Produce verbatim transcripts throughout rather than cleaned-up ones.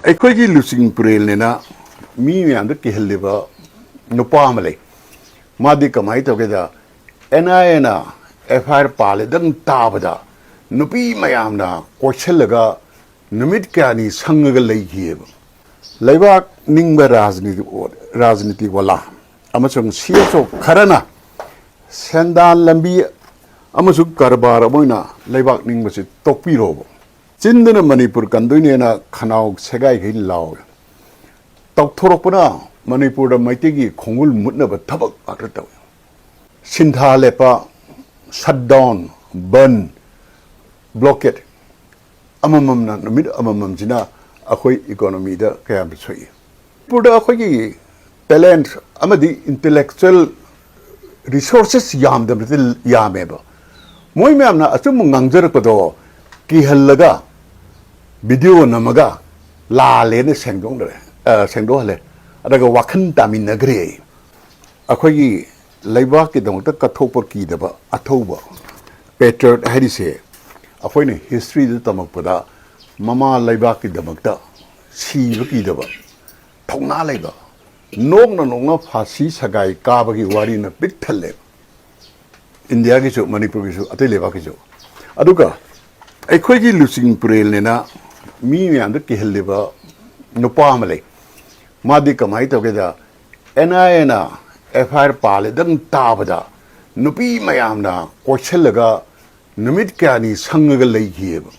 ꯑꯩꯈꯣꯏꯒꯤ ꯂꯨꯆꯤꯡ ꯄꯨꯔꯦꯜꯅꯦꯅ ꯃꯤ ꯃꯌꯥꯝꯗ ꯀꯤꯍꯜꯂꯤꯕ ꯅꯨꯄꯥ ꯑꯃ ꯂꯩ꯫ ꯃꯥꯗꯤ ꯀꯃꯥꯏꯅ ꯇꯧꯒꯦꯗ, ꯑꯦꯟ ꯑꯥꯏ ꯑꯦꯅ ꯑꯦꯐ ꯑꯥꯏ ꯑꯥꯔ ꯄꯥꯜꯂꯦꯗꯪ ꯇꯥꯕꯗ ꯅꯨꯄꯤ ꯃꯌꯥꯝꯅ ꯀꯣꯏꯁꯤꯜꯂꯒ ꯅꯨꯃꯤꯠ ꯀꯌꯥꯅꯤ ꯁꯪꯉꯒ ꯂꯩꯈꯤꯑꯕ꯫ ꯂꯩꯕꯥꯛ ꯅꯤꯡꯕ ꯔꯥꯖꯅꯤꯇꯤ, ꯔꯥꯖꯅꯤꯇꯤ ꯋꯥꯂꯥ ꯑꯃꯁꯨꯡ ꯁꯤ ꯑꯦꯁ ꯑꯣ ꯈꯔꯅ ꯁꯦꯟꯗꯥꯟ ꯂꯝꯕꯤ ꯑꯃꯁꯨꯡ ꯀꯔꯕꯥꯔ ꯑꯃ ꯑꯣꯏꯅ ꯂꯩꯕꯥꯛ ꯅꯤꯡꯕꯁꯤ ꯇꯣꯛꯄꯤꯔꯣꯕ꯫ ꯆꯤꯟꯗꯅ ꯃꯅꯤꯄꯨꯔ ꯀꯟꯗꯣꯏꯅꯦꯅ ꯈꯅꯥꯎ ꯁꯦꯒꯥꯏꯈꯩ ꯂꯥꯎꯏ꯫ ꯇꯧꯊꯣꯔꯛꯄꯅ ꯃꯅꯤꯄꯨꯔꯗ ꯃꯩꯇꯩꯒꯤ ꯈꯣꯡꯒꯨꯜ ꯃꯨꯠꯅꯕ ꯊꯕꯛ ꯉꯥꯛꯇ ꯇꯧꯏ꯫ ꯁꯤꯟꯊꯥ ꯂꯦꯞꯄ, ꯁꯠ ꯗꯥꯎꯟ, ꯕꯟ, ꯕ꯭ꯂꯣꯀꯦꯠ ꯑꯃꯃꯝꯅ, ꯅꯨꯃꯤꯠ ꯑꯃꯃꯝꯁꯤꯅ ꯑꯩꯈꯣꯏ ꯏꯀꯣꯅꯣꯃꯤꯗ ꯀꯌꯥꯝ ꯁꯣꯛꯏ꯫ ꯃꯅꯤꯄꯨꯔꯗ ꯑꯩꯈꯣꯏꯒꯤ ꯇꯦꯂꯦꯟꯠ ꯑꯃꯗꯤ ꯏꯟꯇꯦꯂꯦꯛꯆꯨꯋꯦꯜ ꯔꯤꯁꯣꯔꯁꯦꯁ ꯌꯥꯝꯗꯕꯗꯤ ꯌꯥꯝꯃꯦꯕ꯫ ꯃꯣꯏ ꯃꯌꯥꯝꯅ ꯑꯆꯨꯝꯕ ꯉꯥꯡꯖꯔꯛꯄꯗꯣ ꯀꯤꯍꯜꯂꯒ, ꯚꯤꯗꯤꯑꯣ ꯅꯝꯃꯒ ꯂꯥꯜꯂꯦꯅ ꯁꯦꯡꯗꯣꯛꯅꯔꯦ, ꯑ, ꯁꯦꯡꯗꯣꯛꯍꯜꯂꯦ꯫ ꯑꯗꯨꯒ ꯋꯥꯈꯜ ꯇꯥꯃꯤꯟꯅꯈ꯭ꯔꯦ꯫ ꯑꯩꯈꯣꯏꯒꯤ ꯂꯩꯕꯥꯛꯀꯤꯗꯃꯛꯇ ꯀꯠꯊꯣꯛꯄ ꯀꯤꯗꯕ ꯑꯊꯧꯕ ꯄꯦꯇ꯭ꯔꯤꯌꯣꯠ ꯍꯥꯏꯔꯤꯁꯦ, ꯑꯩꯈꯣꯏꯅ ꯍꯤꯁꯇ꯭ꯔꯤꯗ ꯇꯝꯃꯛꯄꯗ ꯃꯃꯥ ꯂꯩꯕꯥꯛꯀꯤꯗꯃꯛꯇ ꯁꯤꯕ ꯀꯤꯗꯕ, ꯊꯧꯅꯥ ꯂꯩꯕ, ꯅꯣꯛꯅ ꯅꯣꯛꯅ ꯐꯥꯁꯤ ꯁꯒꯥꯏ ꯀꯥꯕꯒꯤ ꯋꯥꯔꯤꯅ ꯄꯤꯛ ꯊꯜꯂꯦ꯫ ꯏꯟꯗꯤꯌꯥꯒꯤꯁꯨ, ꯃꯅꯤꯄꯨꯔꯒꯤꯁꯨ, ꯑꯇꯩ ꯂꯩꯕꯥꯛꯀꯤꯁꯨ꯫ ꯑꯗꯨꯒ ꯑꯩꯈꯣꯏꯒꯤ ꯂꯨꯆꯤꯡ ꯄꯨꯔꯦꯜꯅꯦꯅ ꯃꯤ ꯃꯌꯥꯝꯗ ꯀꯤꯍꯜꯂꯤꯕ ꯅꯨꯄꯥ ꯑꯃ ꯂꯩ꯫ ꯃꯥꯗꯤ ꯀꯃꯥꯏꯅ ꯇꯧꯒꯦꯗ, ꯑꯦꯟ ꯑꯥꯏ ꯑꯦꯅ ꯑꯦꯐ ꯑꯥꯏ ꯑꯥꯔ ꯄꯥꯜꯂꯦꯗꯪ ꯇꯥꯕꯗ ꯅꯨꯄꯤ ꯃꯌꯥꯝꯅ ꯀꯣꯏꯁꯤꯜꯂꯒ ꯅꯨꯃꯤꯠ ꯀꯌꯥꯅꯤ ꯁꯪꯉꯒ ꯂꯩꯈꯤꯑꯕ꯫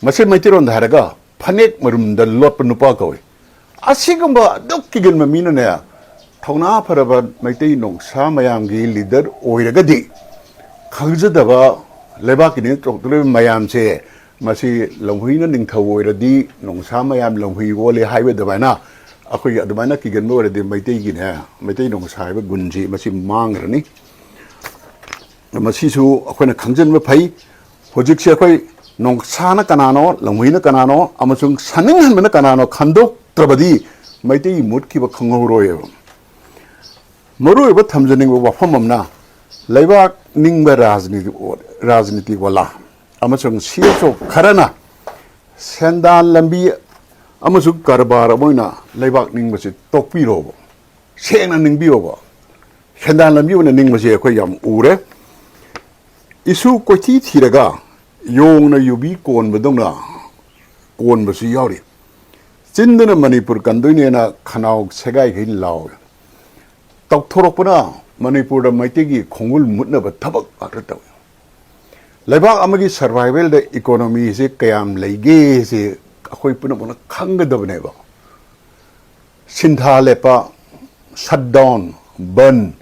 ꯃꯁꯤ ꯃꯩꯇꯩꯔꯣꯟꯗ ꯍꯥꯏꯔꯒ ꯐꯅꯦꯛ ꯃꯔꯨꯝꯗ ꯂꯣꯠꯄ ꯅꯨꯄꯥ ꯀꯧꯏ꯫ ꯑꯁꯤꯒꯨꯝꯕ ꯑꯗꯨꯛ ꯀꯤꯒꯟꯕ ꯃꯤꯅꯅꯦ, ꯊꯧꯅꯥ ꯐꯔꯕ ꯃꯩꯇꯩ ꯅꯣꯡꯁꯥ ꯃꯌꯥꯝꯒꯤ ꯂꯤꯗꯔ ꯑꯣꯏꯔꯒꯗꯤ, ꯈꯪꯖꯗꯕ ꯂꯩꯕꯥꯛꯀꯤꯅꯦꯅ ꯆꯣꯡꯊꯣꯛꯂꯤꯕ ꯃꯌꯥꯝꯁꯦ, ꯃꯁꯤ ꯂꯝꯍꯨꯏꯅ ꯅꯤꯡꯊꯧ ꯑꯣꯏꯔꯗꯤ ꯅꯣꯡꯁꯥ ꯃꯌꯥꯝ ꯂꯝꯍꯨꯏ ꯑꯣꯜꯂꯦ ꯍꯥꯏꯕ ꯑꯗꯨꯃꯥꯏꯅ, ꯑꯩꯈꯣꯏꯒꯤ ꯑꯗꯨꯃꯥꯏꯅ ꯀꯤꯒꯟꯕ ꯑꯣꯏꯔꯗꯤ ꯃꯩꯇꯩꯒꯤꯅꯦ, ꯃꯩꯇꯩ ꯅꯣꯡꯁꯥ ꯍꯥꯏꯕ ꯒꯨꯟꯁꯤ ꯃꯁꯤ ꯃꯥꯡꯈ꯭ꯔꯅꯤ꯫ ꯃꯁꯤꯁꯨ ꯑꯩꯈꯣꯏꯅ ꯈꯪꯖꯤꯟꯕ ꯐꯩ꯫ ꯍꯧꯖꯤꯛꯁꯦ ꯑꯩꯈꯣꯏ ꯅꯣꯡꯁꯥꯅ ꯀꯅꯥꯅꯣ, ꯂꯝꯍꯨꯏꯅ ꯀꯅꯥꯅꯣ ꯑꯃꯁꯨꯡ ꯁꯥꯅꯤꯡꯍꯟꯕꯅ ꯀꯅꯥꯅꯣ ꯈꯟꯗꯣꯛꯇ꯭ꯔꯕꯗꯤ ꯃꯩꯇꯩ ꯃꯨꯠꯈꯤꯕ ꯈꯪꯍꯧꯔꯣꯏꯕ꯫ ꯃꯔꯨꯑꯣꯏꯕ ꯊꯝꯖꯅꯤꯡꯕ ꯋꯥꯐꯝ ꯑꯃꯅ, ꯂꯩꯕꯥꯛ ꯅꯤꯡꯕ ꯔꯥꯖꯅꯤꯇꯤ, ꯔꯥꯖꯅꯤꯇꯤ ꯋꯥꯂꯥ ꯑꯃꯁꯨꯡ ꯁꯤ ꯑꯦꯁ ꯑꯣ ꯈꯔꯅ ꯁꯦꯟꯗꯥꯟ ꯂꯝꯕꯤ ꯑꯃꯁꯨꯡ ꯀꯔꯕꯥꯔ ꯑꯃ ꯑꯣꯏꯅ ꯂꯩꯕꯥꯛ ꯅꯤꯡꯕꯁꯤ ꯇꯣꯛꯄꯤꯔꯣꯕ, ꯁꯦꯡꯅ ꯅꯤꯡꯕꯤꯌꯣꯕ꯫ ꯁꯦꯟꯗꯥꯟ ꯂꯝꯕꯤ ꯑꯣꯏꯅ ꯅꯤꯡꯕꯁꯤ ꯑꯩꯈꯣꯏ ꯌꯥꯝ ꯎꯔꯦ꯫ ꯏꯁꯨ ꯀꯣꯏꯊꯤ ꯊꯤꯔꯒ ꯌꯣꯡꯅ ꯌꯨꯕꯤ ꯀꯣꯟꯕꯗꯧꯅ ꯀꯣꯟꯕꯁꯨ ꯌꯥꯎꯔꯤ꯫ ꯆꯤꯟꯗꯅ ꯃꯅꯤꯄꯨꯔ ꯀꯟꯗꯣꯏꯅꯦꯅ ꯈꯅꯥꯎ ꯁꯦꯒꯥꯏꯈꯩ ꯂꯥꯎꯏ꯫ ꯇꯧꯊꯣꯔꯛꯄꯅ ꯃꯅꯤꯄꯨꯔꯗ ꯃꯩꯇꯩꯒꯤ ꯈꯣꯡꯒꯨꯜ ꯃꯨꯠꯅꯕ ꯊꯕꯛ ꯉꯥꯛꯇ ꯇꯧꯏ꯫ ꯂꯩꯕꯥꯛ ꯑꯃꯒꯤ ꯁꯔꯚꯥꯏꯚꯦꯜꯗ ꯏꯀꯣꯅꯣꯃꯤꯁꯦ ꯀꯌꯥꯝ ꯂꯩꯒꯦꯁꯦ ꯑꯩꯈꯣꯏ ꯄꯨꯝꯅꯃꯛꯅ ꯈꯪꯒꯗꯕꯅꯦꯕ꯫ ꯁꯤꯟꯊꯥ ꯂꯦꯞꯄ, ꯁꯠ ꯗꯥꯎꯟ, ꯕꯟ,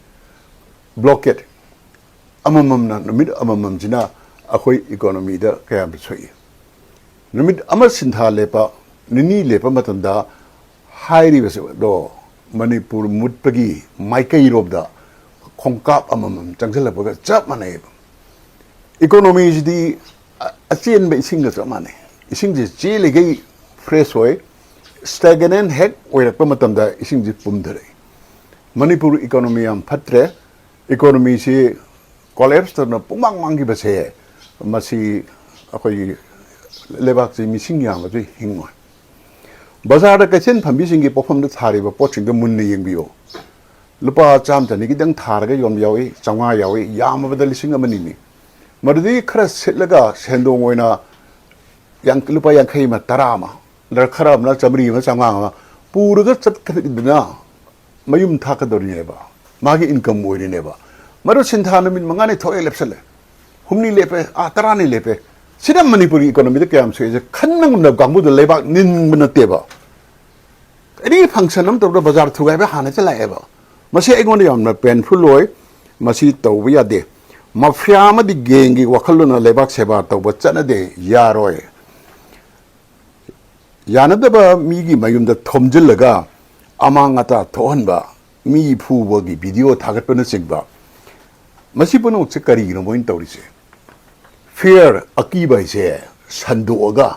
ꯕ꯭ꯂꯣꯀꯦꯠ, ꯑꯃꯃꯝꯅ, ꯅꯨꯃꯤꯠ ꯑꯃꯃꯝꯁꯤꯅ ꯑꯩꯈꯣꯏ ꯏꯀꯣꯅꯣꯃꯤꯗ ꯀꯌꯥꯝ ꯁꯣꯛꯏ? ꯅꯨꯃꯤꯠ ꯑꯃ ꯁꯤꯟꯊꯥ ꯂꯦꯞꯄ, ꯅꯤꯅꯤ ꯂꯦꯞꯄ ꯃꯇꯝꯗ ꯍꯥꯏꯔꯤꯕꯁꯦ ꯑꯗꯣ ꯃꯅꯤꯄꯨꯔ ꯃꯨꯠꯄꯒꯤ ꯃꯥꯏꯀꯩꯔꯣꯝꯗ ꯈꯣꯡꯀꯥꯞ ꯑꯃꯃꯝ ꯆꯪꯁꯤꯜꯂꯛꯄꯒ ꯆꯞ ꯃꯥꯟꯅꯩꯌꯦꯕ꯫ ꯏꯀꯣꯅꯣꯃꯤꯁꯤꯗꯤ ꯑ-, ꯑꯆꯦꯟꯕ ꯏꯁꯤꯡꯒ ꯆꯞ ꯃꯥꯟꯅꯩ꯫ ꯏꯁꯤꯡꯁꯦ ꯆꯦꯜꯂꯤꯈꯩ ꯐ꯭ꯔꯦꯁ ꯑꯣꯏ, ꯁ꯭ꯇꯦꯒꯅꯦꯟ ꯍꯦꯛ ꯑꯣꯏꯔꯛꯄ ꯃꯇꯝꯗ ꯏꯁꯤꯡꯁꯦ ꯄꯨꯝꯊꯔꯛꯏ꯫ ꯃꯅꯤꯄꯨꯔ ꯏꯀꯣꯅꯣꯃꯤ ꯌꯥꯝ ꯐꯠꯇ꯭ꯔꯦ꯫ ꯏꯀꯣꯅꯣꯃꯤꯁꯤ ꯀꯣꯂꯦꯞꯁ ꯇꯧꯗꯅ ꯄꯨꯡꯃꯥꯡ ꯃꯥꯡꯈꯤꯕꯁꯦ, ꯃꯁꯤ ꯑꯩꯈꯣꯏꯒꯤ ꯂꯩꯕꯥꯛꯁꯤ ꯃꯤꯁꯤꯡ ꯌꯥꯝꯕꯁꯨ ꯍꯤꯡꯉꯣꯏ꯫ ꯕꯖꯥꯔꯗ ꯀꯩꯊꯦꯜ ꯐꯝꯕꯤꯁꯤꯡꯒꯤ ꯄꯣꯠꯐꯝꯗ ꯊꯥꯔꯤꯕ ꯄꯣꯠꯁꯤꯡꯗꯣ ꯃꯨꯟꯅ ꯌꯦꯡꯕꯤꯌꯨ꯫ ꯂꯨꯄꯥ ꯆꯥꯝꯃ ꯆꯅꯤꯒꯤꯗꯪ ꯊꯥꯔꯒ ꯌꯣꯟꯕ ꯌꯥꯎꯏ, ꯆꯥꯝꯃꯉꯥ ꯌꯥꯎꯏ, ꯌꯥꯝꯃꯕꯗ ꯂꯤꯁꯤꯡ ꯑꯃ ꯑꯅꯤꯅꯤ꯫ ꯃꯗꯨꯗꯒꯤ ꯈꯔ ꯁꯤꯠꯂꯒ ꯁꯦꯟꯗꯣꯡ ꯑꯣꯏꯅ ꯌꯥꯡ-, ꯂꯨꯄꯥ ꯌꯥꯡꯈꯩ ꯑꯃ, ꯇꯔꯥ ꯑꯃ, ꯅꯠꯇ꯭ꯔ ꯈꯔ ꯑꯃꯅ ꯆꯥꯝꯃꯔꯤ ꯑꯃ, ꯆꯥꯝꯃꯉꯥ ꯑꯃ ꯄꯨꯔꯒ ꯆꯠꯈꯤꯗꯅ ꯃꯌꯨꯝ ꯊꯥꯛꯀꯗꯧꯔꯤꯅꯦꯕ, ꯃꯥꯒꯤ ꯏꯟꯀꯝ ꯑꯣꯏꯔꯤꯅꯦꯕ꯫ ꯃꯗꯨ ꯁꯤꯟꯊꯥ ꯅꯨꯃꯤꯠ ꯃꯉꯥꯅꯤ ꯊꯣꯛꯑꯦ ꯂꯦꯞꯁꯜꯂꯦ, ꯍꯨꯝꯅꯤ ꯂꯦꯞꯄꯦ, ꯑꯥ, ꯇꯔꯥꯅꯤ ꯂꯦꯞꯄꯦ꯫ ꯁꯤꯅ ꯃꯅꯤꯄꯨꯔꯒꯤ ꯏꯀꯣꯅꯣꯃꯤꯗ ꯀꯌꯥꯝ ꯁꯣꯛꯏꯁꯦ ꯈꯟꯕ ꯉꯝꯗꯕ ꯀꯥꯡꯕꯨꯗ ꯂꯩꯕꯥꯛ ꯅꯤꯟꯕ ꯅꯠꯇꯦꯕ꯫ ꯑꯦꯅꯤ ꯐꯪꯁꯟ ꯑꯃ ꯇꯧꯕꯗ ꯕꯖꯥꯔ ꯊꯨꯒꯥꯏꯕ ꯍꯥꯟꯅ ꯍꯦꯛꯇ ꯂꯥꯛꯑꯦꯕ꯫ ꯃꯁꯤ ꯑꯩꯉꯣꯟꯗ ꯌꯥꯝꯅ ꯄꯦꯟꯐꯨꯜ ꯑꯣꯏ꯫ ꯃꯁꯤ ꯇꯧꯕ ꯌꯥꯗꯦ꯫ ꯃꯥꯐꯤꯌꯥ ꯑꯃꯗꯤ ꯒꯦꯡꯒꯤ ꯋꯥꯈꯜꯂꯣꯟꯅ ꯂꯩꯕꯥꯛ ꯁꯦꯕꯥ ꯇꯧꯕ ꯆꯠꯅꯗꯦ, ꯌꯥꯔꯣꯏ꯫ ꯌꯥꯅꯗꯕ ꯃꯤꯒꯤ ꯃꯌꯨꯝꯗ ꯊꯣꯝꯖꯤꯜꯂꯒ ꯑꯃꯥꯡ ꯑꯇꯥ ꯊꯣꯛꯍꯟꯕ, ꯃꯤ ꯐꯨꯕꯒꯤ ꯚꯤꯗꯤꯑꯣ ꯊꯥꯒꯠꯄꯅꯆꯤꯡꯕ, ꯃꯁꯤ ꯄꯨꯝꯅꯃꯛꯁꯦ ꯀꯔꯤꯒꯤꯅꯣ ꯃꯣꯏꯅ ꯇꯧꯔꯤꯁꯦ? ꯐꯤꯌꯔ, ꯑꯀꯤꯕ ꯍꯥꯏꯁꯦ ꯁꯟꯗꯣꯛꯑꯒ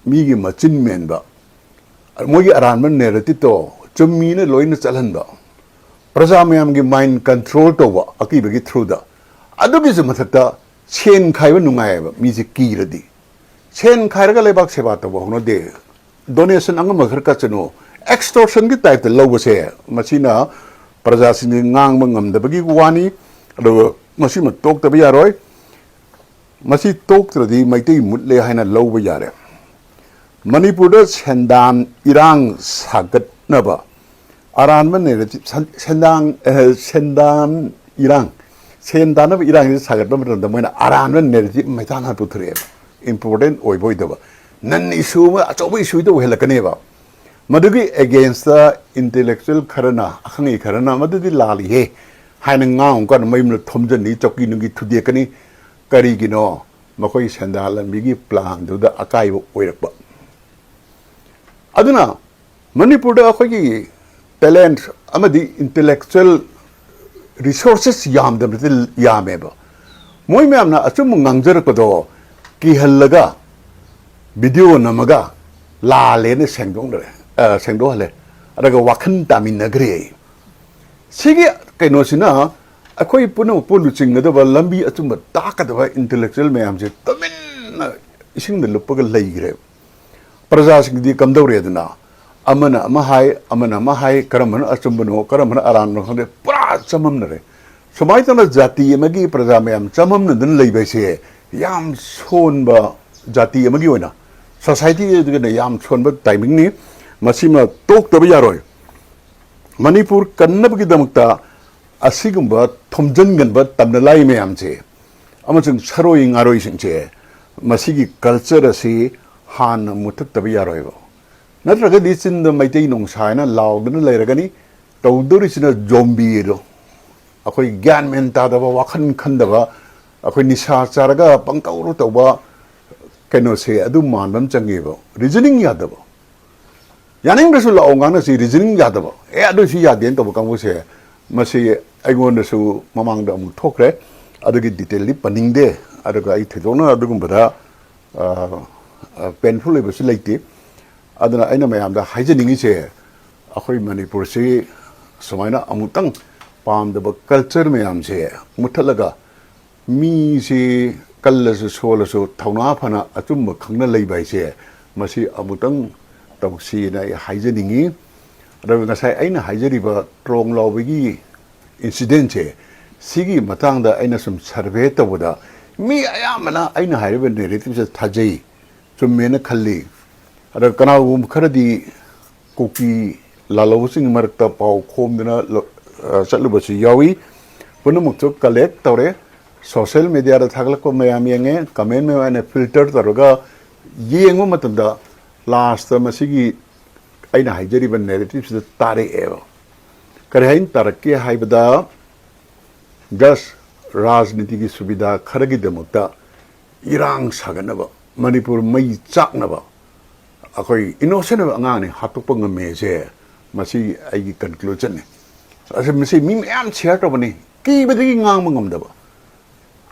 ꯃꯤꯒꯤ ꯃꯆꯤꯟ ꯃꯦꯟꯕ, ꯃꯣꯏꯒꯤ ꯑꯔꯥꯟꯕ ꯅꯦꯔꯦꯇꯤꯞꯇꯣ ꯆꯨꯝꯃꯤꯅ ꯂꯣꯏꯅ ꯆꯠꯍꯟꯕ, ꯄ꯭ꯔꯖꯥ ꯃꯌꯥꯝꯒꯤ ꯃꯥꯏꯟ ꯀꯟꯇ꯭ꯔꯣꯜ ꯇꯧꯕ ꯑꯀꯤꯕꯒꯤ ꯊ꯭ꯔꯨꯗ, ꯑꯗꯨꯒꯤꯁꯨ ꯃꯊꯛꯇ ꯁꯦꯟ ꯈꯥꯏꯕ ꯅꯨꯡꯉꯥꯏꯌꯦꯕ ꯃꯤꯁꯦ ꯀꯤꯔꯗꯤ꯫ ꯁꯦꯟ ꯈꯥꯏꯔꯒ ꯂꯩꯕꯥꯛ ꯁꯦꯕꯥ ꯇꯧꯕ ꯍꯧꯅꯗꯦ꯫ ꯗꯣꯅꯦꯁꯟ ꯑꯉꯝꯕ ꯈꯔ ꯀꯠꯁꯅꯨ, ꯑꯦꯛꯁꯇꯣꯔꯁꯟꯒꯤ ꯇꯥꯏꯞꯇ ꯂꯧꯕꯁꯦ, ꯃꯁꯤꯅ ꯄ꯭ꯔꯖꯥꯁꯤꯡꯁꯤ ꯉꯥꯡꯕ ꯉꯝꯗꯕꯒꯤ ꯋꯥꯅꯤ꯫ ꯑꯗꯨꯒ ꯃꯁꯤꯃ ꯇꯣꯛꯇꯕ ꯌꯥꯔꯣꯏ꯫ ꯃꯁꯤ ꯇꯣꯛꯇ꯭ꯔꯗꯤ ꯃꯩꯇꯩ ꯃꯨꯠꯂꯦ ꯍꯥꯏꯅ ꯂꯧꯕ ꯌꯥꯔꯦ꯫ ꯃꯅꯤꯄꯨꯔꯗ ꯁꯦꯟꯗꯥꯟ ꯏꯔꯥꯡ ꯁꯥꯒꯠꯅꯕ ꯑꯔꯥꯟꯕ ꯅꯦꯔꯦꯇꯤꯞ, ꯁꯦꯟꯗꯥꯡ, ꯑꯦ, ꯁꯦꯟꯗꯥꯟ ꯏꯔꯥꯡ, ꯁꯦꯟ ꯇꯥꯟꯅꯕ ꯏꯔꯥꯡꯁꯤ ꯁꯥꯒꯠꯄ ꯃꯇꯝꯗ ꯃꯣꯏꯅ ꯑꯔꯥꯟꯕ ꯅꯦꯔꯦꯇꯤꯞ ꯃꯩꯇꯥꯟ ꯍꯥꯟꯅ ꯄꯨꯊꯣꯔꯛꯑꯦꯕ꯫ ꯏꯝꯄꯣꯔꯇꯦꯟ ꯑꯣꯏꯕ ꯑꯣꯏꯗꯕ, ꯅꯟ ꯏꯁꯨ ꯑꯃ, ꯑꯆꯧꯕ ꯏꯁꯨꯗ ꯑꯣꯏꯍꯜꯂꯛꯀꯅꯦꯕ꯫ ꯃꯗꯨꯒꯤ ꯑꯦꯒꯦꯟꯁꯇ ꯏꯟꯇꯦꯂꯦꯛꯆꯨꯋꯦꯜ ꯈꯔꯅ, ꯑꯈꯪ ꯑꯍꯩ ꯈꯔꯅ ꯃꯗꯨꯗꯤ ꯂꯥꯜꯂꯤꯍꯦ ꯍꯥꯏꯅ ꯉꯥꯡꯉꯨ ꯀꯥꯟꯗ ꯃꯌꯨꯝꯗ ꯊꯣꯝꯖꯤꯟꯅꯤ, ꯆꯧꯀꯤ ꯅꯨꯡꯒꯤ ꯊꯨꯗꯦꯛꯀꯅꯤ꯫ ꯀꯔꯤꯒꯤꯅꯣ? ꯃꯈꯣꯏꯒꯤ ꯁꯦꯟꯗꯥꯟ ꯂꯝꯕꯤꯒꯤ ꯄ꯭ꯂꯥꯟꯗꯨꯗ ꯑꯀꯥꯏꯕ ꯑꯣꯏꯔꯛꯄ꯫ ꯑꯗꯨꯅ ꯃꯅꯤꯄꯨꯔꯗ ꯑꯩꯈꯣꯏꯒꯤ ꯇꯦꯂꯦꯟꯠ ꯑꯃꯗꯤ ꯏꯟꯇꯦꯂꯦꯛꯆꯨꯋꯦꯜ ꯔꯤꯁꯣꯔꯁꯦꯁ ꯌꯥꯝꯗꯕꯗꯤ ꯌꯥꯝꯃꯦꯕ꯫ ꯃꯣꯏ ꯃꯌꯥꯝꯅ ꯑꯆꯨꯝꯕ ꯉꯥꯡꯖꯔꯛꯄꯗꯣ ꯀꯤꯍꯜꯂꯒ ꯚꯤꯗꯤꯑꯣ ꯅꯝꯃꯒ ꯂꯥꯜꯂꯦꯅ ꯁꯦꯡꯗꯣꯛꯅꯔꯦ, ꯑ, ꯁꯦꯡꯗꯣꯛꯍꯜꯂꯦ꯫ ꯑꯗꯨꯒ ꯋꯥꯈꯜ ꯇꯥꯃꯤꯟꯅꯈ꯭ꯔꯦ꯫ ꯁꯤꯒꯤ ꯀꯩꯅꯣꯁꯤꯅ ꯑꯩꯈꯣꯏ ꯄꯨꯝꯅꯃꯛꯄꯨ ꯂꯨꯆꯤꯡꯒꯗꯕ, ꯂꯝꯕꯤ ꯑꯆꯨꯝꯕ ꯇꯥꯛꯀꯗꯕ ꯏꯟꯇꯦꯂꯦꯛꯆꯨꯋꯦꯜ ꯃꯌꯥꯝꯁꯦ ꯇꯨꯃꯤꯟꯅ ꯏꯁꯤꯡꯗ ꯂꯨꯞꯄꯒ ꯂꯩꯈ꯭ꯔꯦꯕ꯫ ꯄ꯭ꯔꯖꯥꯁꯤꯡꯗꯤ ꯀꯝꯗꯧꯔꯦꯗꯅ? ꯑꯃꯅ ꯑꯃ ꯍꯥꯏ, ꯑꯃꯅ ꯑꯃ ꯍꯥꯏ, ꯀꯔꯝꯕꯅ ꯑꯆꯨꯝꯕꯅꯣ, ꯀꯔꯝꯕꯅ ꯑꯔꯥꯟꯕꯅꯣ ꯈꯪꯗꯦ, ꯄꯨꯔꯥ ꯆꯃꯝꯅꯔꯦ꯫ ꯁꯨꯃꯥꯏꯅ ꯇꯧꯅ ꯖꯥꯇꯤ ꯑꯃꯒꯤ ꯄ꯭ꯔꯖꯥ ꯃꯌꯥꯝ ꯆꯃꯝꯅꯗꯨꯅ ꯂꯩꯕ ꯍꯥꯏꯁꯦ ꯌꯥꯝ ꯁꯣꯟꯕ ꯖꯥꯇꯤ ꯑꯃꯒꯤ ꯑꯣꯏꯅ, ꯁꯣꯁꯥꯏꯇꯤꯒꯤ ꯑꯣꯏꯅ ꯌꯥꯝ ꯁꯣꯟꯕ ꯇꯥꯏꯃꯤꯡꯅꯤ꯫ ꯃꯁꯤꯃ ꯇꯣꯛꯇꯕ ꯌꯥꯔꯣꯏ꯫ ꯃꯅꯤꯄꯨꯔ ꯀꯟꯅꯕꯒꯤꯗꯃꯛꯇ ꯑꯁꯤꯒꯨꯝꯕ ꯊꯣꯝꯖꯤꯟꯒꯟꯕ ꯇꯝꯅ ꯂꯥꯏ ꯃꯌꯥꯝꯁꯦ ꯑꯃꯁꯨꯡ ꯁꯔꯣꯏ ꯉꯥꯔꯣꯏꯁꯤꯡꯁꯦ, ꯃꯁꯤꯒꯤ ꯀꯜꯆꯔ ꯑꯁꯤ ꯍꯥꯟꯅ ꯃꯨꯊꯠꯇꯕ ꯌꯥꯔꯣꯏꯕ꯫ ꯅꯠꯇ꯭ꯔꯒꯗꯤ ꯆꯤꯟꯗ ꯃꯩꯇꯩ ꯅꯣꯡꯁꯥ ꯍꯥꯏꯅ ꯂꯥꯎꯗꯨꯅ ꯂꯩꯔꯒꯅꯤ꯫ ꯇꯧꯗꯣꯔꯤꯁꯤꯅ ꯖꯣꯝꯕꯤꯗꯣ, ꯑꯩꯈꯣꯏ ꯒ꯭ꯌꯥꯟ ꯃꯦꯟ ꯇꯥꯗꯕ, ꯋꯥꯈꯜ ꯈꯟꯗꯕ, ꯑꯩꯈꯣꯏ ꯅꯤꯁꯥ ꯆꯥꯔꯒ ꯄꯪꯇꯧꯗ ꯇꯧꯕ ꯀꯩꯅꯣꯁꯦ, ꯑꯗꯨ ꯃꯥꯟꯕ ꯑꯃ ꯆꯪꯉꯦꯕ꯫ ꯔꯤꯖꯅꯤꯡ ꯌꯥꯗꯕ꯫ ꯌꯥꯅꯤꯡꯗ꯭ꯔꯁꯨ ꯂꯥꯛꯑꯣ ꯉꯥꯡꯅꯁꯤ, ꯔꯤꯖꯅꯤꯡ ꯌꯥꯗꯕ, ꯑꯦ, ꯑꯗꯨꯁꯨ ꯌꯥꯗꯦꯅ ꯇꯧꯕ ꯀꯥꯡꯕꯨꯁꯦ, ꯃꯁꯤ ꯑꯩꯉꯣꯟꯗꯁꯨ ꯃꯃꯥꯡꯗ ꯑꯃꯨꯛ ꯊꯣꯛꯈ꯭ꯔꯦ꯫ ꯑꯗꯨꯒꯤ ꯗꯤꯇꯦꯜꯗꯤ ꯄꯟꯅꯤꯡꯗꯦ꯫ ꯑꯗꯨꯒ ꯑꯩ ꯊꯣꯏꯗꯣꯛꯅ ꯑꯗꯨꯒꯨꯝꯕꯗ, ꯑ, ꯑ, ꯄꯦꯟꯐꯨꯜ ꯑꯣꯏꯕꯁꯨ ꯂꯩꯇꯦ꯫ ꯑꯗꯨꯅ ꯑꯩꯅ ꯃꯌꯥꯝꯗ ꯍꯥꯏꯖꯅꯤꯡꯉꯤꯁꯦ, ꯑꯩꯈꯣꯏ ꯃꯅꯤꯄꯨꯔꯁꯤ ꯁꯨꯃꯥꯏꯅ ꯑꯃꯨꯛꯇꯪ ꯄꯥꯝꯗꯕ ꯀꯜꯆꯔ ꯃꯌꯥꯝꯁꯦ ꯃꯨꯊꯠꯂꯒ, ꯃꯤꯁꯤ ꯀꯜꯂꯁꯨ ꯁꯣꯜꯂꯁꯨ ꯊꯧꯅꯥ ꯐꯅ ꯑꯆꯨꯝꯕ ꯈꯪꯅ ꯂꯩꯕ ꯍꯥꯏꯁꯦ, ꯃꯁꯤ ꯑꯃꯨꯛꯇꯪ ꯇꯧꯁꯤꯅ ꯑꯩ ꯍꯥꯏꯖꯅꯤꯡꯉꯤ꯫ ꯑꯗꯨꯒ ꯉꯁꯥꯏ ꯑꯩꯅ ꯍꯥꯏꯖꯔꯤꯕ ꯇ꯭ꯔꯣꯡ ꯂꯥꯎꯕꯒꯤ ꯏꯟꯁꯤꯗꯦꯟꯁꯦ, ꯁꯤꯒꯤ ꯃꯇꯥꯡꯗ ꯑꯩꯅ ꯁꯨꯝ ꯁꯔꯚꯦ ꯇꯧꯕꯗ, ꯃꯤ ꯑꯌꯥꯝꯕꯅ ꯑꯩꯅ ꯍꯥꯏꯔꯤꯕ ꯅꯦꯔꯦꯇꯤꯞꯁꯦ ꯊꯥꯖꯩ, ꯆꯨꯝꯃꯦꯅ ꯈꯜꯂꯤ꯫ ꯑꯗ ꯀꯅꯥꯒꯨꯝꯕ ꯈꯔꯗꯤ ꯀꯨꯀꯤ ꯂꯥꯜꯍꯧꯕꯁꯤꯡꯒꯤ ꯃꯔꯛꯇ ꯄꯥꯎ ꯈꯣꯝꯗꯨꯅ ꯂ-, ꯑ, ꯆꯠꯂꯨꯕꯁꯨ ꯌꯥꯎꯏ꯫ ꯄꯨꯝꯅꯃꯛꯇꯨ ꯀꯂꯦꯛ ꯇꯧꯔꯦ, ꯁꯣꯁꯦꯜ ꯃꯦꯗꯤꯌꯥꯗ ꯊꯥꯒꯠꯂꯛꯄ ꯃꯌꯥꯝ ꯌꯦꯡꯉꯦ, ꯀꯃꯦꯟ ꯃꯌꯥꯝ ꯑꯩꯅ ꯐꯤꯜꯇꯔ ꯇꯧꯔꯒ ꯌꯦꯡꯕ ꯃꯇꯝꯗ, ꯂꯥꯁꯇ ꯃꯁꯤꯒꯤ ꯑꯩꯅ ꯍꯥꯏꯖꯔꯤꯕ ꯅꯦꯔꯦꯇꯤꯞꯁꯤꯗ ꯇꯥꯔꯛꯑꯦꯕ꯫ ꯀꯔꯤ ꯍꯥꯏꯅ ꯇꯥꯔꯛꯀꯦ ꯍꯥꯏꯕꯗ, ꯖꯁ ꯔꯥꯖꯅꯤꯇꯤꯒꯤ ꯁꯨꯕꯤꯙꯥ ꯈꯔꯒꯤꯗꯃꯛꯇ ꯏꯔꯥꯡ ꯁꯥꯒꯠꯅꯕ, ꯃꯅꯤꯄꯨꯔ ꯃꯩ ꯆꯥꯛꯅꯕ, ꯑꯩꯈꯣꯏ ꯏꯅꯣꯁꯦꯟ ꯑꯣꯏꯕ ꯑꯉꯥꯡꯅꯤ ꯍꯥꯠꯇꯣꯛꯄ ꯉꯝꯃꯦꯁꯦ, ꯃꯁꯤ ꯑꯩꯒꯤ ꯀꯟꯀ꯭ꯂꯨꯖꯟꯅꯤ꯫ ꯑꯁꯤ, ꯃꯁꯤ ꯃꯤ ꯃꯌꯥꯝ ꯁꯤꯌꯔ ꯇꯧꯕꯅꯤ, ꯀꯤꯕꯗꯒꯤ ꯉꯥꯡꯕ ꯉꯝꯗꯕ꯫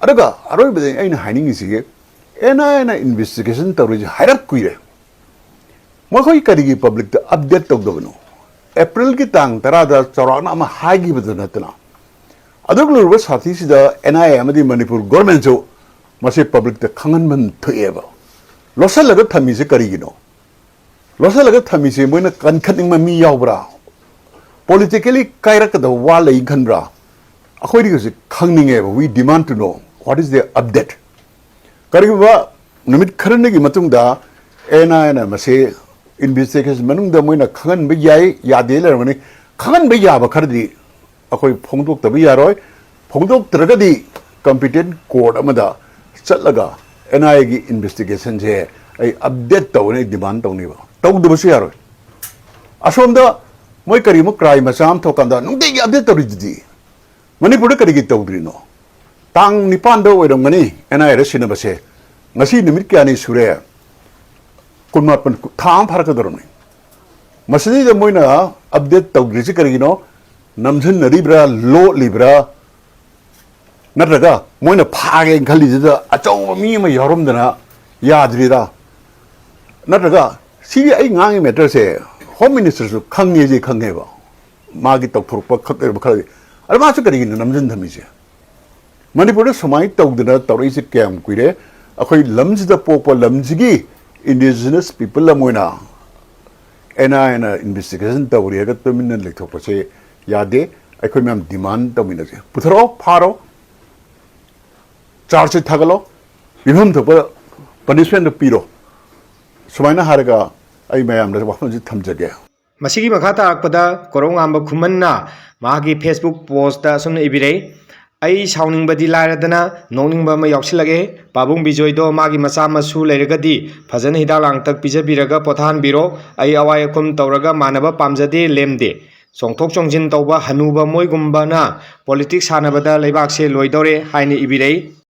ꯑꯗꯨꯒ ꯑꯔꯣꯏꯕꯗ ꯑꯩꯅ ꯍꯥꯏꯅꯤꯡꯉꯤꯁꯤꯒꯤ, ꯑꯦꯟ ꯑꯥꯏ ꯑꯦꯅ ꯏꯟꯚꯦꯁꯇꯤꯒꯦꯁꯟ ꯇꯧꯔꯤꯁꯦ ꯍꯥꯏꯔꯞ ꯀꯨꯏꯔꯦ꯫ ꯃꯈꯣꯏ ꯀꯔꯤꯒꯤ ꯄꯕ꯭ꯂꯤꯛꯇ ꯑꯞꯗꯦꯠ ꯇꯧꯗꯕꯅꯣ? ꯑꯦꯄ꯭ꯔꯤꯜꯒꯤ ꯇꯥꯡ ꯇꯔꯥꯗ ꯆꯥꯎꯔꯥꯛꯅ ꯑꯃ ꯍꯥꯏꯈꯤꯕꯗ ꯅꯠꯇꯅ, ꯑꯗꯨꯛ ꯂꯨꯔꯕ ꯁꯥꯊꯤꯁꯤꯗ ꯑꯦꯟ ꯑꯥꯏ ꯑꯦ ꯑꯃꯗꯤ ꯃꯅꯤꯄꯨꯔ ꯒꯣꯔꯃꯦꯟꯁꯨ ꯃꯁꯤ ꯄꯕ꯭ꯂꯤꯛꯇ ꯈꯪꯍꯟꯐꯝ ꯊꯣꯛꯑꯦꯕ꯫ ꯂꯣꯠꯁꯤꯜꯂꯒ ꯊꯝꯃꯤꯁꯦ ꯀꯔꯤꯒꯤꯅꯣ? ꯂꯣꯠꯁꯤꯜꯂꯒ ꯊꯝꯃꯤꯁꯦ ꯃꯣꯏꯅ ꯀꯟꯈꯠꯅꯤꯡꯕ ꯃꯤ ꯌꯥꯎꯕ꯭ꯔꯥ? ꯄꯣꯂꯤꯇꯤꯀꯦꯂꯤ ꯀꯥꯏꯔꯛꯀꯗꯕ ꯋꯥ ꯂꯩ ꯈꯟꯕ꯭ꯔꯥ? ꯑꯩꯈꯣꯏꯗꯤ ꯍꯧꯖꯤꯛ ꯈꯪꯅꯤꯡꯉꯦꯕ, we demand to know what is the update꯫ ꯀꯔꯤꯒꯨꯝꯕ ꯅꯨꯃꯤꯠ ꯈꯔꯅꯤꯒꯤ ꯃꯇꯨꯡꯗ ꯑꯦꯟ ꯑꯥꯏ ꯑꯦꯅ ꯃꯁꯤ ꯏꯟꯚꯦꯁꯇꯤꯒꯦꯁꯟ ꯃꯅꯨꯡꯗ ꯃꯣꯏꯅ ꯈꯪꯍꯟꯕ ꯌꯥꯏ, ꯌꯥꯗꯦ ꯂꯩꯔꯝꯒꯅꯤ꯫ ꯈꯪꯍꯟꯕ ꯌꯥꯕ ꯈꯔꯗꯤ ꯑꯩꯈꯣꯏ ꯐꯣꯡꯗꯣꯛꯇꯕ ꯌꯥꯔꯣꯏ꯫ ꯐꯣꯡꯗꯣꯛꯇ꯭ꯔꯒꯗꯤ ꯀꯝꯄꯤꯇꯦꯟ ꯀꯣꯔꯠ ꯑꯃꯗ ꯆꯠꯂꯒ ꯑꯦꯟ ꯑꯥꯏ ꯑꯦꯒꯤ ꯏꯟꯚꯦꯁꯇꯤꯒꯦꯁꯟꯁꯦ ꯑꯩ ꯑꯞꯗꯦꯠ ꯇꯧꯅ ꯑꯩ ꯗꯤꯃꯥꯟ ꯇꯧꯅꯤꯕ꯫ ꯇꯧꯗꯕꯁꯨ ꯌꯥꯔꯣꯏ꯫ ꯑꯁꯣꯝꯗ ꯃꯣꯏ ꯀꯔꯤꯒꯨꯝꯕ ꯀ꯭ꯔꯥꯏꯝ ꯃꯆꯥ ꯑꯃ ꯊꯣꯛꯀꯥꯟꯗ ꯅꯨꯡꯇꯤꯒꯤ ꯑꯞꯗꯦꯠ ꯇꯧꯔꯤꯗꯨꯗꯤ꯫ ꯃꯅꯤꯄꯨꯔꯗ ꯀꯔꯤꯒꯤ ꯇꯧꯗ꯭ꯔꯤꯅꯣ? ꯇꯥꯡ ꯅꯤꯄꯥꯟꯗ ꯑꯣꯏꯔꯝꯒꯅꯤ ꯑꯦꯟ ꯑꯥꯏ ꯑꯦꯗ ꯁꯤꯟꯅꯕꯁꯦ꯫ ꯉꯁꯤ ꯅꯨꯃꯤꯠ ꯀꯌꯥꯅꯤ ꯁꯨꯔꯦ? ꯀꯨꯟꯃꯥꯄꯟ, ꯊꯥ ꯑꯃ ꯐꯥꯔꯛꯀꯗꯧꯔꯕꯅꯤ꯫ ꯃꯁꯤꯗꯩꯗ ꯃꯣꯏꯅ ꯑꯞꯗꯦꯠ ꯇꯧꯗ꯭ꯔꯤꯁꯤ ꯀꯔꯤꯒꯤꯅꯣ? ꯅꯝꯁꯤꯟꯅꯔꯤꯕ꯭ꯔꯥ, ꯂꯣꯠꯂꯤꯕ꯭ꯔꯥ? ꯅꯠꯇ꯭ꯔꯒ ꯃꯣꯏꯅ ꯐꯥꯒꯦꯅ ꯈꯜꯂꯤꯁꯤꯗ ꯑꯆꯧꯕ ꯃꯤ ꯑꯃ ꯌꯥꯎꯔꯝꯗꯅ ꯌꯥꯗ꯭ꯔꯤꯔꯥ? ꯅꯠꯇ꯭ꯔꯒ ꯁꯤꯒꯤ ꯑꯩ ꯉꯥꯡꯉꯤ ꯃꯦꯇꯔꯁꯦ ꯍꯣꯝ ꯃꯤꯅꯤꯁꯇꯔꯁꯨ ꯈꯪꯉꯦꯁꯦ ꯈꯪꯉꯦꯕ, ꯃꯥꯒꯤ ꯇꯧꯊꯣꯔꯛꯄ ꯈꯛ ꯑꯣꯏꯕ ꯈꯔꯗꯤ꯫ ꯑꯗ ꯃꯥꯁꯨ ꯀꯔꯤꯒꯤꯅꯣ ꯅꯝꯁꯤꯟ ꯊꯝꯃꯤꯁꯦ? ꯃꯅꯤꯄꯨꯔꯗ ꯁꯨꯃꯥꯏꯅ ꯇꯧꯗꯅ ꯇꯧꯔꯛꯏꯁꯦ ꯀꯌꯥꯝ ꯀꯨꯏꯔꯦ? ꯑꯩꯈꯣꯏ ꯂꯝꯁꯤꯗ ꯄꯣꯛꯄ ꯂꯝꯁꯤꯒꯤ indigenous people ꯑꯃ ꯑꯣꯏꯅ ꯑꯦꯟ ꯑꯥꯏ ꯑꯦꯅ investigation ꯇꯧꯔꯦꯒ ꯇꯨꯃꯤꯟꯅ ꯂꯩꯊꯣꯛꯄꯁꯦ ꯌꯥꯗꯦ꯫ ꯑꯩꯈꯣꯏ ꯃꯌꯥꯝ demand ꯇꯧꯃꯤꯟꯅꯁꯦ꯫ ꯄꯨꯊꯔꯛꯑꯣ, ꯐꯥꯔꯣ, charge sheet ꯊꯥꯒꯠꯂꯣ, ꯄꯤꯐꯝ ꯊꯣꯛꯄ punishment ꯄꯤꯔꯣ꯫ ꯁꯨꯃꯥꯏꯅ ꯍꯥꯏꯔꯒ ꯑꯩ ꯃꯌꯥꯝꯗ ꯋꯥꯐꯝꯁꯤ ꯊꯝꯖꯒꯦ꯫ ꯃꯁꯤꯒꯤ ꯃꯈꯥ ꯇꯥꯔꯛꯄꯗ ꯀꯣꯔꯧꯉꯥꯝꯕ ꯈꯨꯃꯟꯅ ꯃꯍꯥꯛꯀꯤ Facebook postꯇ ꯑꯁꯨꯝꯅ ꯏꯕꯤꯔꯛꯏ, "ꯑꯩ ꯁꯥꯎꯅꯤꯡꯕꯗꯤ ꯂꯥꯏꯔꯗꯅ ꯅꯣꯛꯅꯤꯡꯕ ꯑꯃ ꯌꯥꯎꯁꯤꯜꯂꯛꯑꯦ꯫ ꯄꯥꯕꯨꯡ ꯕꯤꯖꯣꯏꯗꯣ ꯃꯥꯒꯤ ꯃꯆꯥ ꯃꯁꯨ ꯂꯩꯔꯒꯗꯤ ꯐꯖꯅ ꯍꯤꯗꯥꯛ ꯂꯥꯡꯊꯛ ꯄꯤꯖꯕꯤꯔꯒ ꯄꯣꯊꯥꯍꯟꯕꯤꯔꯣ꯫ ꯑꯩ ꯑꯋꯥꯏ ꯑꯈꯨꯝ ꯇꯧꯔꯒ ꯃꯥꯟꯅꯕ ꯄꯥꯝꯖꯗꯦ, ꯂꯦꯝꯗꯦ꯫ ꯆꯣꯡꯊꯣꯛ ꯆꯣꯡꯁꯤꯟ ꯇꯧꯕ ꯍꯅꯨꯕ ꯃꯣꯏꯒꯨꯝꯕꯅ politics ꯁꯥꯟꯅꯕꯗ ꯂꯩꯕꯥꯛꯁꯦ ꯂꯣꯏꯗꯧꯔꯦ" ꯍꯥꯏꯅ ꯏꯕꯤꯔꯛꯏ꯫